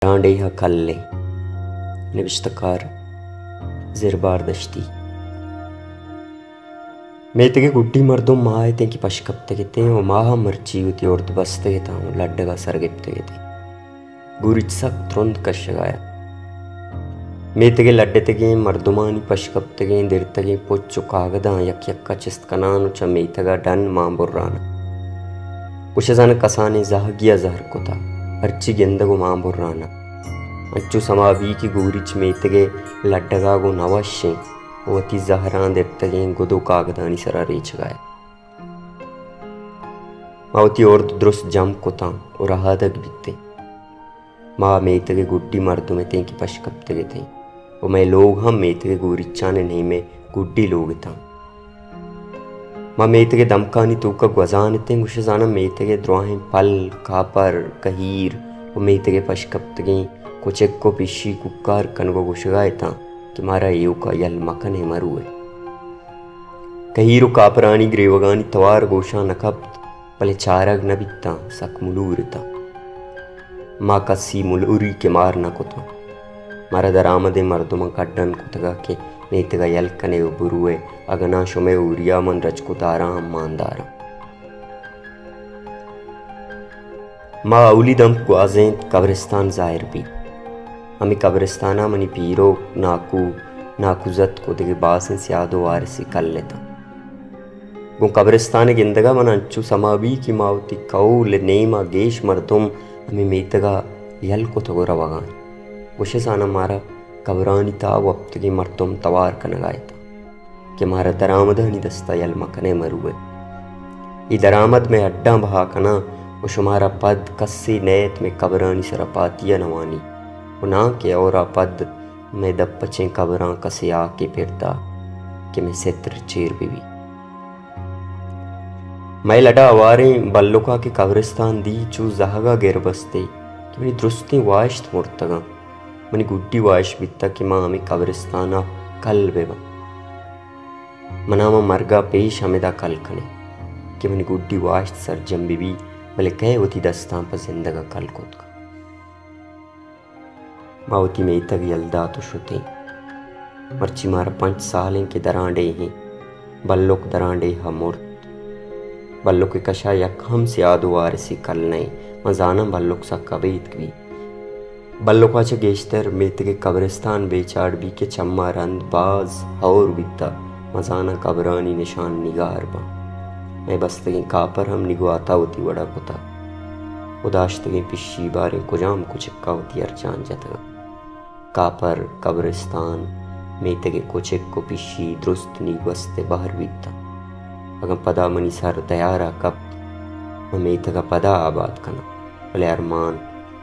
درانڈیہ کل ایں۔ نبشتہ کار زربار دشتی۔ میتگ ءِ گڈی مردم ما اتیں کہ پش کپتگ اتیں ءُ ما ہم مرچی وتی ارد بستگ اتاں ءُ لڈگ ءَ سر گپتگ اتیں۔ گوریچ سک ترند کشگ ءَ ات۔ میتگ ءِ لڈتگیں مردمانی پش کپتگیں درتگیں پچ ءُ کاگداں یک یک ءَ چست کنان ءُ چہ میتگ ءَ ڈن مان بران ات۔ گوش ئے زاناں کسانیں زہگے ءَ زہر کتہ، ہرچی گندگ ءُ مان بران ات۔ انچو سما بی کہ گوریچ میتگ ءِ لڈگ ءَ گوں نہ وش ایں ءُ وتی زہراں درتگیں گد ءُ کاگدانی سرا ریچگ ءَ ات۔ ما وتی ارد درست جم کتاں ءُ رہادگ بیتیں۔ ما میتگ ءِ گڈی مردم اتیں کہ پش کپتگ اتیں ءُ مئے لوگ ہم میتگ ءِ گوریچان ءِ نیم ءَ گڈی لوگ اتاں۔ ما میتگ ءِ دمکانی توک ءَ گوزان اتیں، گوش ئے زاناں میتگ ءِ دراہیں پل، کاپر، کہیر ءُ میتگ ءِ پش کپتگیں کچک ءُ پشی کوکار کنگ ءُ گوشگ ءَ اتاں کہ مارا ایوک ءَ یل مکن ئے، مرو ئے۔ کہیر ءُ کاپرانی گریوگانی توار گوشاں نہ کپت، بلے چارگ نہ بیتاں، سک ملور اتاں۔ ما کسی ملوری کہ مار نہ کتاں۔ مارا درآمدیں مردماں کڈن کتگ ءَ کہ میتگ ءَ یل کن ئے ءُ برو ئے، اگاں ناں شمئے ہوری ءَ من رچک ءُ داراں ہم مان داراں۔ ما اولی دمک گوازینت قبرستان ظاہر بیت۔ ہمے قبرستان ءَ منی پیرک، ناکو، ناکوزتک ءُ دگہ بازیں سیاد ءُ وارثے کل اتاں۔ گوں قبرستان ءِ گندگ ءَ من انچو سما بی کہ ما وتی کہول ءِ نیم ءَ گیش مردم ہمے میتگ ءَ یل کتگ ءُ روگ ءَ ایں۔ گوش ئے زاناں مارا قبرانی تہا وپتگیں مردم توار کنگ ءَ اتاں کہ مارا درآمدانی دست ءَ یل مکن ئے، مرو ئے۔ اے درآمد مئے ہڈاں بہا کناں ءُ شمارا پد کسے نیت مئے قبرانی سرا پاتی ءَ نہ وانی ءُ ناں کہ ہور ءَ پد مئے دپ پچیں قبراں کسے ہاکے پر دات کہ مئے ستر چیر بہ بیت۔ مئے لڈ ءَ ہواریں بلک ءَ کہ قبرستان دی، چو زہگ ءَ گر بست ئے کہ منی درستیں واہشت مرتگاں۔ منی گڈی واہش بیتگ کہ ما ہمے قبرستان ءَ کل بہ باں۔ منا ماں مرگ ءَ پیش ہمدا کل کن ئے کہ منی گڈی واہشت سرجم بہ بیت، بلے کئے وتی دستاں پہ زندگ ءَ کل کت کنت؟ ما وتی میتگ یل دات ءُ شتیں۔ مرچی مارا پنچ سال ایں کہ درانڈیہ ایں۔ بلک درانڈیہ ءَ مرت۔ بلک ءِ کش ءَ یک ہم سیاد ءُ وارثے کل نہ ایں۔ من زاناں بلک سک ابیتک بیت۔ بلک ءَ چہ گیشتر میتگ ءِ قبرستان بے چاڑ بیت کہ چماں رند باز ہور بیتہ۔ من زاناں قبرانی نشان نگار باں۔ مئے بستگیں کاپر ہم نگواتا وتی وڑا کتہ ءُ داشتگیں پشی باریں کجام کچکا وتی ارجان جتگاں۔ کاپر، قبرستان، میتگ ءِ کچک ءُ پشی درست نی گوست ءِ بہر بیتاں۔ اگاں پدا منی سر دیارا کپت، من میتگ ءَ پدا آباد کناں، بلے ارمان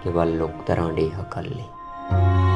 کہ بلک درانڈیہ ءَ کل ایں۔